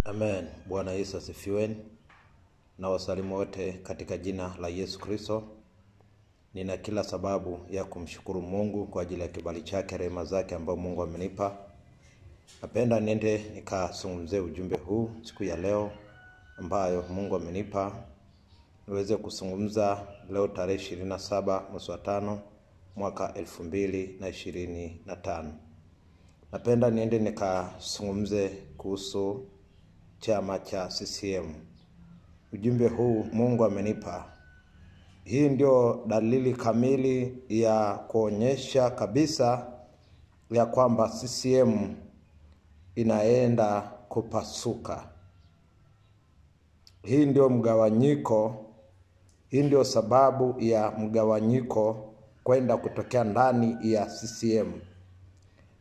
Amen. Bwana Yesu asifiwe. Na wasalimu wote katika jina la Yesu Kristo. Nina kila sababu ya kumshukuru Mungu kwa ajili ya kibali chake, rehema zake ambao Mungu amenipa. Napenda niende nikazungumzie ujumbe huu siku ya leo ambayo Mungu amenipa niweze kuzungumza leo tarehe 27 mwezi wa 5 mwaka 2025. Napenda niende nikazungumze kuhusu chama cha CCM. Ujumbe huu Mungu amenipa. Hii ndio dalili kamili ya kuonyesha kabisa ya kwamba CCM inaenda kupasuka. Hii ndio mgawanyiko, hii ndio sababu ya mgawanyiko kwenda kutokea ndani ya CCM.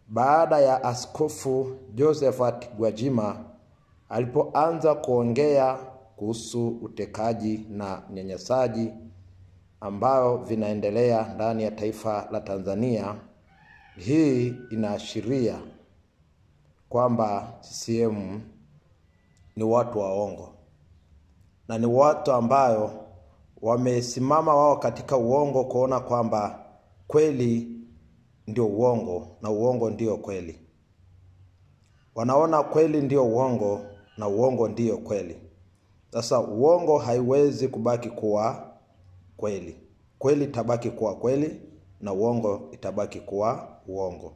Baada ya Askofu Josephat Gwajima alipoanza kuongea kuhusu utekaji na unyanyasaji ambao vinaendelea ndani ya taifa la Tanzania, hii inaashiria kwamba CCM ni watu waongo na ni watu ambayo wamesimama wao katika uongo, kuona kwamba kweli ndio uongo na uongo ndio kweli. Wanaona kweli ndio uongo na uongo ndio kweli. Sasa uongo haiwezi kubaki kuwa kweli. Kweli itabaki kuwa kweli na uongo itabaki kuwa uongo.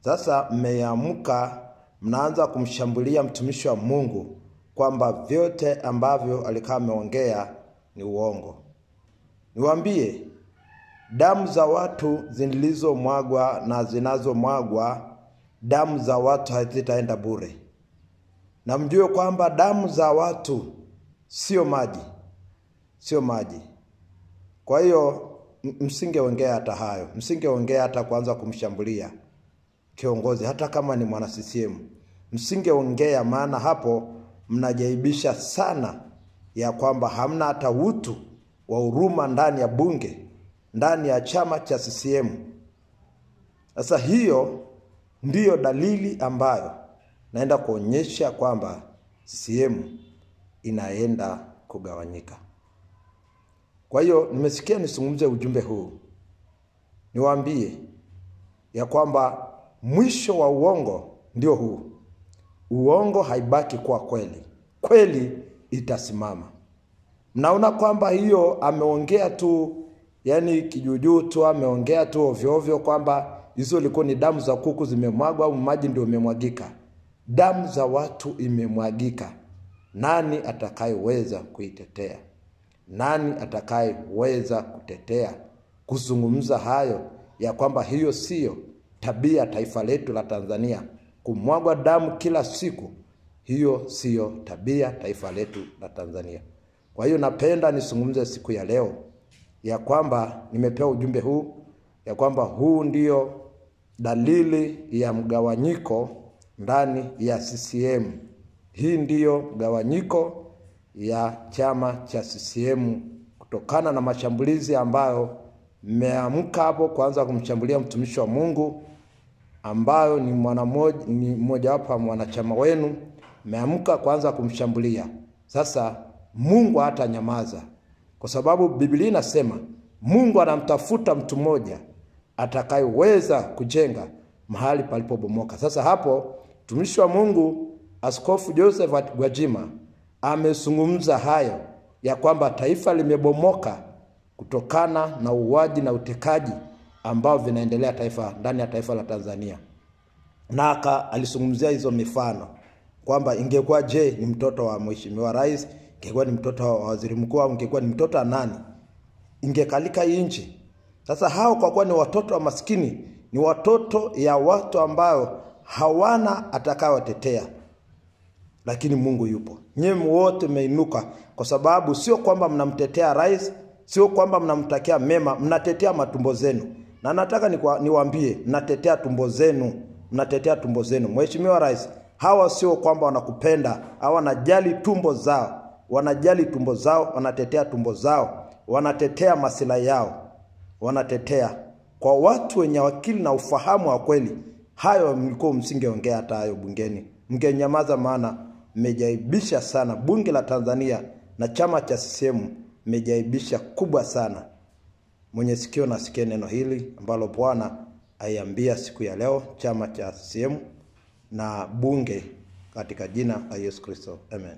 Sasa mmeamka mnaanza kumshambulia mtumishi wa Mungu kwamba vyote ambavyo alikaa ameongea ni uongo. Niwaambie, damu za watu zilizomwagwa na zinazomwagwa, damu za watu hazitaenda bure. Na mjue kwamba damu za watu sio maji, sio maji. Kwa hiyo msingeongea hata hayo, msingeongea hata kuanza kumshambulia kiongozi hata kama ni mwana CCM. Msingeongea, maana hapo mnajaibisha sana ya kwamba hamna hata utu wa huruma ndani ya bunge, ndani ya chama cha CCM. Sasa hiyo ndiyo dalili ambayo naenda kuonyesha kwamba CCM inaenda kugawanyika. Kwa hiyo nimesikia nisungumze ujumbe huu, niwaambie ya kwamba mwisho wa uongo ndio huu. Uongo haibaki kuwa kweli, kweli itasimama. Mnaona kwamba hiyo ameongea tu, yani kijuujuu tu, ameongea tu ovyo ovyo kwamba hizo ilikuwa ni damu za kuku zimemwagwa au maji ndio imemwagika. Damu za watu imemwagika. Nani atakayeweza kuitetea? Nani atakayeweza kutetea kuzungumza hayo ya kwamba hiyo sio tabia taifa letu la Tanzania, kumwagwa damu kila siku, hiyo sio tabia taifa letu la Tanzania. Kwa hiyo napenda nisungumze siku ya leo ya kwamba nimepewa ujumbe huu ya kwamba huu ndio dalili ya mgawanyiko ndani ya CCM. Hii ndiyo mgawanyiko ya chama cha CCM kutokana na mashambulizi ambayo mmeamka hapo kuanza kumshambulia mtumishi wa Mungu ambayo ni ni mmoja wapo wa mwanachama wenu, mmeamka kuanza kumshambulia. Sasa Mungu hatanyamaza, kwa sababu Biblia inasema Mungu anamtafuta mtu mmoja atakayeweza kujenga mahali palipobomoka. Sasa hapo mtumishi wa Mungu Askofu Josephat Gwajima amezungumza hayo ya kwamba taifa limebomoka kutokana na uuaji na utekaji ambao vinaendelea taifa ndani ya taifa la Tanzania. Na alizungumzia hizo mifano kwamba ingekuwa je ni mtoto wa mheshimiwa rais, ingekuwa ni mtoto wa waziri mkuu, au ingekuwa ni mtoto wa nani, ingekalika hii nchi. Sasa hao kwa kuwa ni watoto wa maskini, ni watoto ya watu ambao hawana atakayewatetea, lakini Mungu yupo. Nyinyi wote mmeinuka kwa sababu sio kwamba mnamtetea rais, sio kwamba mnamtakia mema, mnatetea matumbo zenu. Na nataka niwaambie, mnatetea tumbo zenu, mnatetea tumbo zenu. Mheshimiwa Rais, hawa sio kwamba wanakupenda, hawa wanajali tumbo zao, wanajali tumbo zao, wanatetea tumbo zao, wanatetea masilahi yao, wanatetea. Kwa watu wenye akili na ufahamu wa kweli, hayo mlikuwa msingeongea hata hayo bungeni. Mngenyamaza, maana Mmejaibisha sana bunge la Tanzania na chama cha CCM, mmejaibisha kubwa sana. Mwenye sikio na asikie neno hili ambalo Bwana aiambia siku ya leo chama cha CCM na bunge, katika jina la Yesu Kristo, amen.